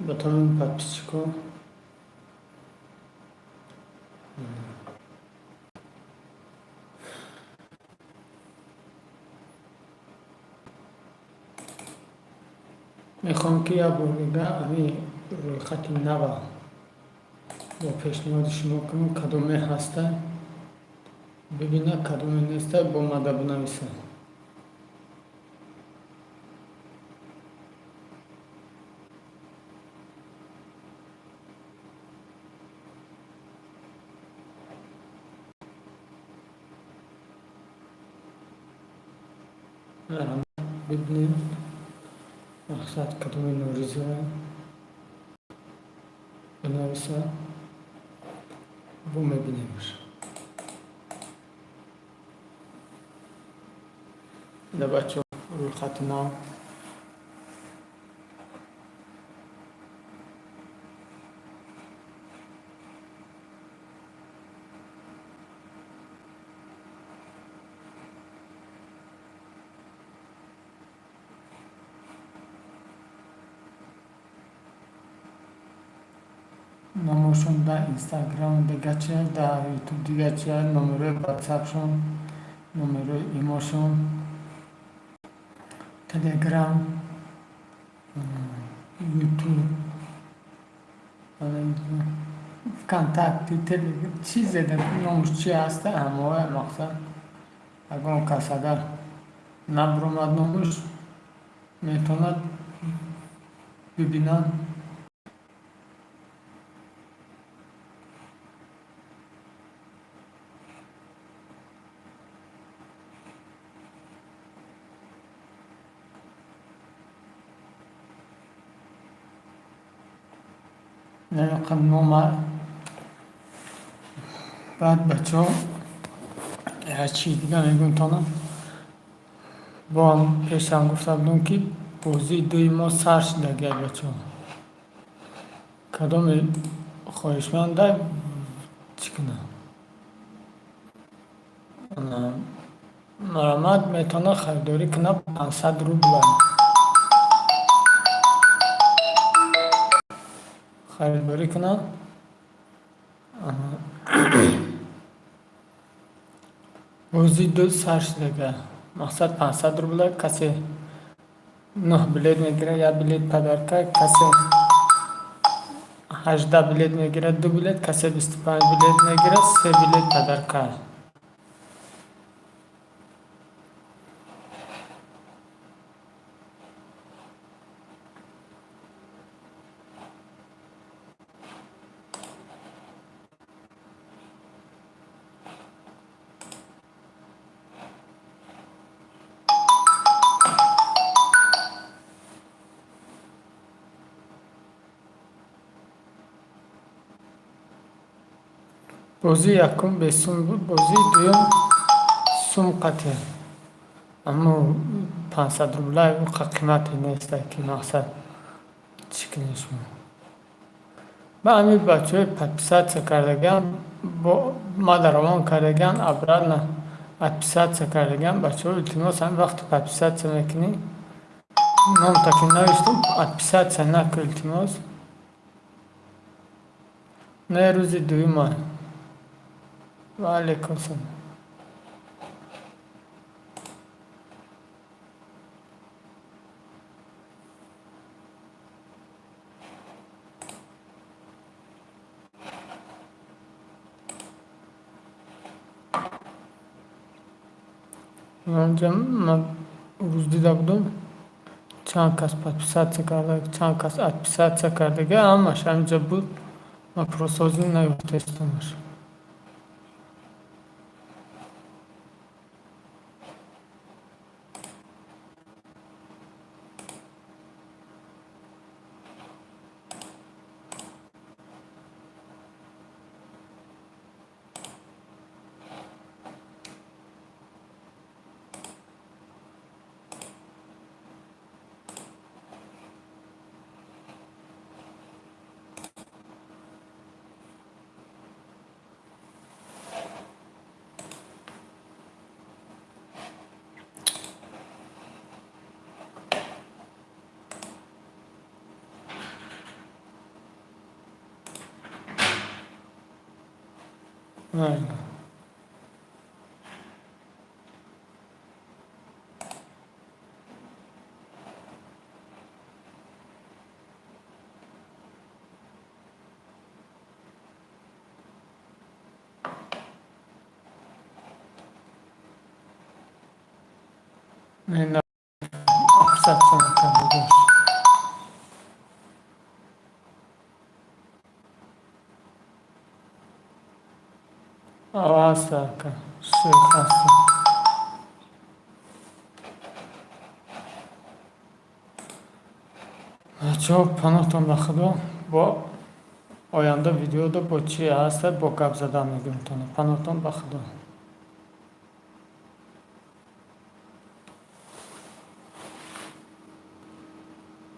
Ба тамоми подписчикҳо. Мехоҳам, ки як бор дига ами рӯйхати нава бо пешниҳоди шумо кунам. Кадоме ҳаста, бибина, кадоме неста, бо мада бинависа. Бибинем, мақсад, кадоме норизоа, бинависа, бо мебинемш. Да, бачо, рӯйхати нав. Номошон дар Инстаграм дига чи, дар Ютуб дига чи, номерои Ватсапшон, номерои имошон, Телеграм, Ютуб, Вконтакте, чизе номуш чи ҳаста, ҳамоя. Мақсад, ягон кас агар набуромад номуш, метавонад бибинад. Нома. Баъд, бачаҳо, як чизи дига мегӯм тона. Бо пешам гуфта будам, ки бозии дуи мо сар шудагиа, бачаҳо. Кадоме хоҳишманда, чӣ кунам, марамат, метавонад харидорӣ кунад. 500 рубла харидорӣ кунад. Бозии ду сар шудага. Мақсад, 500 рубла. Касе нӯҳ билет мегирад, як билет подарка, касе 18 билет мегирад, ду билет, касе 25 билет мегирад, се билет подарка. Бозии якум бесум буд, бозии дуюм сум қатъ, аммо 500 рубла қимате неста, ки мақсад, чӣ кунем шумо. Ба ҳамин бачаҳои подписаться кардагиам, бо мада равон кардагиам, обратно отписаться кардагиам. Бачаҳо, илтимос, ҳамин вақте подписаться мекунӣ, номта ки навиштум, отписаться накун, илтимос. Не, рӯзи дуюма. Ва алайкум салом. Онҷа ман рӯз дида будам, чанд кас подписаться карда, чанд кас отписаться кардага, ҳамаш ҳаминҷа буд. Ман просто ҳозир наёфтаистамаш. Майли. Отписаться на. Ҳаста, ака, шер ҳаста. Бачаҳо, паноҳтон ба Худо, бо оянда видеода бо чи ҳаста, бо гап задан мегӯмтон. Паноҳтон ба Худо.